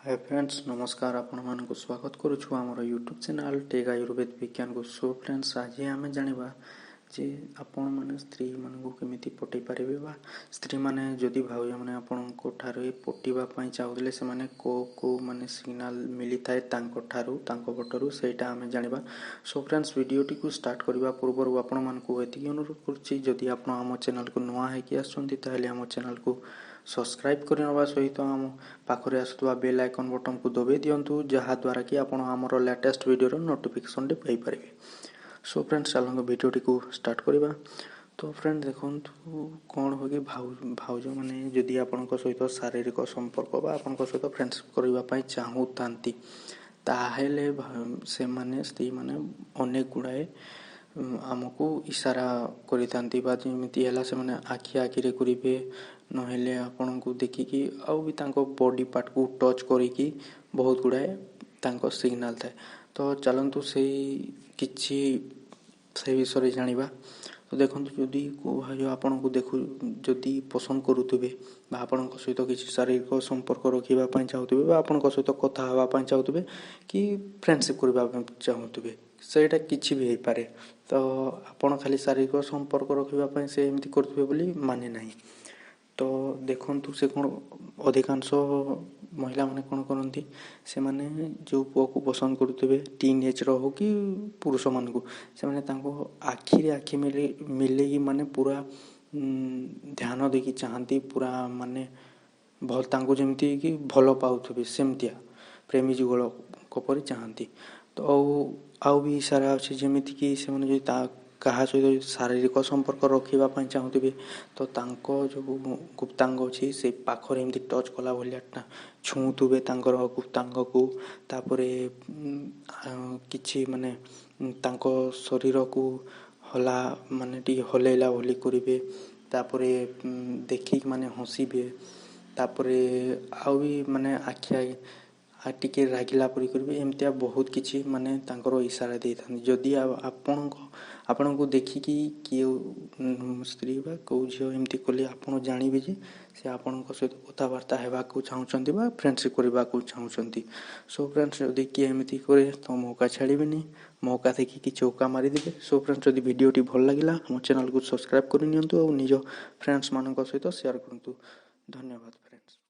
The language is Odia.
ହାଏ ଫ୍ରେଣ୍ଡସ୍, ନମସ୍କାର। ଆପଣମାନଙ୍କୁ ସ୍ୱାଗତ କରୁଛୁ ଆମର ୟୁଟ୍ୟୁବ୍ ଚ୍ୟାନେଲ୍ ଟେକ୍ ଆୟୁର୍ବେଦ ବିଜ୍ଞାନକୁ। ସୋ ଫ୍ରେଣ୍ଡସ୍, ଆଜି ଆମେ ଜାଣିବା ଯେ ଆପଣମାନେ ସ୍ତ୍ରୀମାନଙ୍କୁ କେମିତି ପଟେଇ ପାରିବେ ବା ସ୍ତ୍ରୀମାନେ ଯଦି ଭାଉଜମାନେ ଆପଣଙ୍କ ଠାରୁ ପଟିବା ପାଇଁ ଚାହୁଁଥିଲେ, ସେମାନେ କେଉଁ କେଉଁ ମାନେ ସିଗ୍ନାଲ୍ ମିଳିଥାଏ ତାଙ୍କ ଠାରୁ, ତାଙ୍କ ପଟରୁ, ସେଇଟା ଆମେ ଜାଣିବା। ସୋ ଫ୍ରେଣ୍ଡସ୍, ଭିଡ଼ିଓଟିକୁ ଷ୍ଟାର୍ଟ କରିବା ପୂର୍ବରୁ ଆପଣମାନଙ୍କୁ ଏତିକି ଅନୁରୋଧ କରୁଛି, ଯଦି ଆପଣ ଆମ ଚ୍ୟାନେଲ୍କୁ ନୂଆ ହେଇକି ଆସୁଛନ୍ତି, ତାହେଲେ ଆମ ଚ୍ୟାନେଲ୍କୁ ସବସ୍କ୍ରାଇବ୍ କରିନେବା ସହିତ ଆମ ପାଖରେ ଆସୁଥିବା ବେଲ୍ ଆଇକନ୍ ବଟନ୍କୁ ଦବାଇ ଦିଅନ୍ତୁ, ଯାହାଦ୍ୱାରା କି ଆପଣ ଆମର ଲାଟେଷ୍ଟ ଭିଡ଼ିଓର ନୋଟିଫିକେସନ୍ଟି ପାଇପାରିବେ। ସୋ ଫ୍ରେଣ୍ଡସ୍, ଚାଲନ୍ତୁ ଭିଡ଼ିଓଟିକୁ ଷ୍ଟାର୍ଟ କରିବା। ତ ଫ୍ରେଣ୍ଡ, ଦେଖନ୍ତୁ, କ'ଣ ହୁଏ କି ଭାଉଜମାନେ ଯଦି ଆପଣଙ୍କ ସହିତ ଶାରୀରିକ ସମ୍ପର୍କ ବା ଆପଣଙ୍କ ସହିତ ଫ୍ରେଣ୍ଡସିପ୍ କରିବା ପାଇଁ ଚାହୁଁଥାନ୍ତି, ତାହେଲେ ସେମାନେ ସ୍ତ୍ରୀମାନେ ଅନେକ ଗୁଡ଼ାଏ ଆମକୁ ଇସାରା କରିଥାନ୍ତି ବା ଯେମିତି ହେଲା ସେମାନେ ଆଖି ଆଖିରେ କରିବେ, ନହେଲେ ଆପଣଙ୍କୁ ଦେଖିକି ଆଉ ବି ତାଙ୍କ ବଡ଼ି ପାର୍ଟକୁ ଟଚ୍ କରିକି ବହୁତ ଗୁଡ଼ାଏ ତାଙ୍କ ସିଗ୍ନାଲ୍ ଥାଏ। ତ ଚାଲନ୍ତୁ ସେଇ କିଛି ସେଇ ବିଷୟରେ ଜାଣିବା। ତ ଦେଖନ୍ତୁ, ଯଦି କେଉଁ ଭାଉଜ ଆପଣଙ୍କୁ ଦେଖୁ ଯଦି ପସନ୍ଦ କରୁଥିବେ ବା ଆପଣଙ୍କ ସହିତ କିଛି ଶାରୀରିକ ସମ୍ପର୍କ ରଖିବା ପାଇଁ ଚାହୁଁଥିବେ ବା ଆପଣଙ୍କ ସହିତ କଥା ହେବା ପାଇଁ ଚାହୁଁଥିବେ କି ଫ୍ରେଣ୍ଡସିପ୍ କରିବା ପାଇଁ ଚାହୁଁଥିବେ, ସେଇଟା କିଛି ବି ହେଇପାରେ। ତ ଆପଣ ଖାଲି ଶାରୀରିକ ସମ୍ପର୍କ ରଖିବା ପାଇଁ ସେ ଏମିତି କରୁଥିବେ ବୋଲି ମାନେ ନାହିଁ। ତ ଦେଖନ୍ତୁ, ସେ କ'ଣ ଅଧିକାଂଶ ମହିଳାମାନେ କ'ଣ କରନ୍ତି, ସେମାନେ ଯେଉଁ ପୁଅକୁ ପସନ୍ଦ କରୁଥିବେ, ଟିନ୍ ଏଜ୍ର ହଉ କି ପୁରୁଷମାନଙ୍କୁ, ସେମାନେ ତାଙ୍କ ଆଖିରେ ଆଖି ମିଲେଇକି ମାନେ ପୁରା ଧ୍ୟାନ ଦେଇକି ଚାହାନ୍ତି, ପୁରା ମାନେ ଭଲ ତାଙ୍କୁ ଯେମିତିକି ଭଲ ପାଉଥିବେ, ସେମିତିଆ ପ୍ରେମୀ ଯୁଗଳଙ୍କ ପରି ଚାହାନ୍ତି। ତ ଆଉ ବି ଇସାରା ଅଛି, ଯେମିତିକି ସେମାନେ ଯଦି ତା କାହା ସହିତ ଶାରୀରିକ ସମ୍ପର୍କ ରଖିବା ପାଇଁ ଚାହୁଁଥିବେ, ତ ତାଙ୍କ ଯେଉଁ ଗୁପ୍ତାଙ୍ଗ ଅଛି, ସେଇ ପାଖରେ ଏମିତି ଟଚ୍ କଲା ଭଳିଆ ଛୁଉଁଥିବେ ତାଙ୍କର ଗୁପ୍ତାଙ୍ଗକୁ। ତାପରେ କିଛି ମାନେ ତାଙ୍କ ଶରୀରକୁ ହଲା ମାନେ ଟିକେ ହଲେଇଲା ଭଳି କରିବେ। ତାପରେ ଦେଖିକି ମାନେ ହସିବେ। ତାପରେ ଆଉ ବି ମାନେ ଆଖି ଟିକେ ରାଗିଲା ପରି କରିବେ। ଏମିତିଆ ବହୁତ କିଛି ମାନେ ତାଙ୍କର ଇସାରା ଦେଇଥାନ୍ତି। ଯଦି ଆପଣଙ୍କୁ ଦେଖିକି କିଏ ସ୍ତ୍ରୀ ବା କେଉଁ ଝିଅ ଏମିତି କଲେ, ଆପଣ ଜାଣିବେ ଯେ ସେ ଆପଣଙ୍କ ସହିତ କଥାବାର୍ତ୍ତା ହେବାକୁ ଚାହୁଁଛନ୍ତି ବା ଫ୍ରେଣ୍ଡସିପ୍ କରିବାକୁ ଚାହୁଁଛନ୍ତି। ସୋ ଫ୍ରେଣ୍ଡସ୍, ଯଦି କିଏ ଏମିତି କରେ, ତ ମୌକା ଛାଡ଼ିବେନି, ମୌକା ଦେଖିକି ଚୌକା ମାରିଦେବେ। ସୋ ଫ୍ରେଣ୍ଡସ୍, ଯଦି ଭିଡ଼ିଓଟି ଭଲ ଲାଗିଲା, ଆମ ଚ୍ୟାନେଲ୍କୁ ସବସ୍କ୍ରାଇବ୍ କରିନିଅନ୍ତୁ ଆଉ ନିଜ ଫ୍ରେଣ୍ଡସ୍ମାନଙ୍କ ସହିତ ସେୟାର କରନ୍ତୁ। ଧନ୍ୟବାଦ ଫ୍ରେଣ୍ଡସ୍।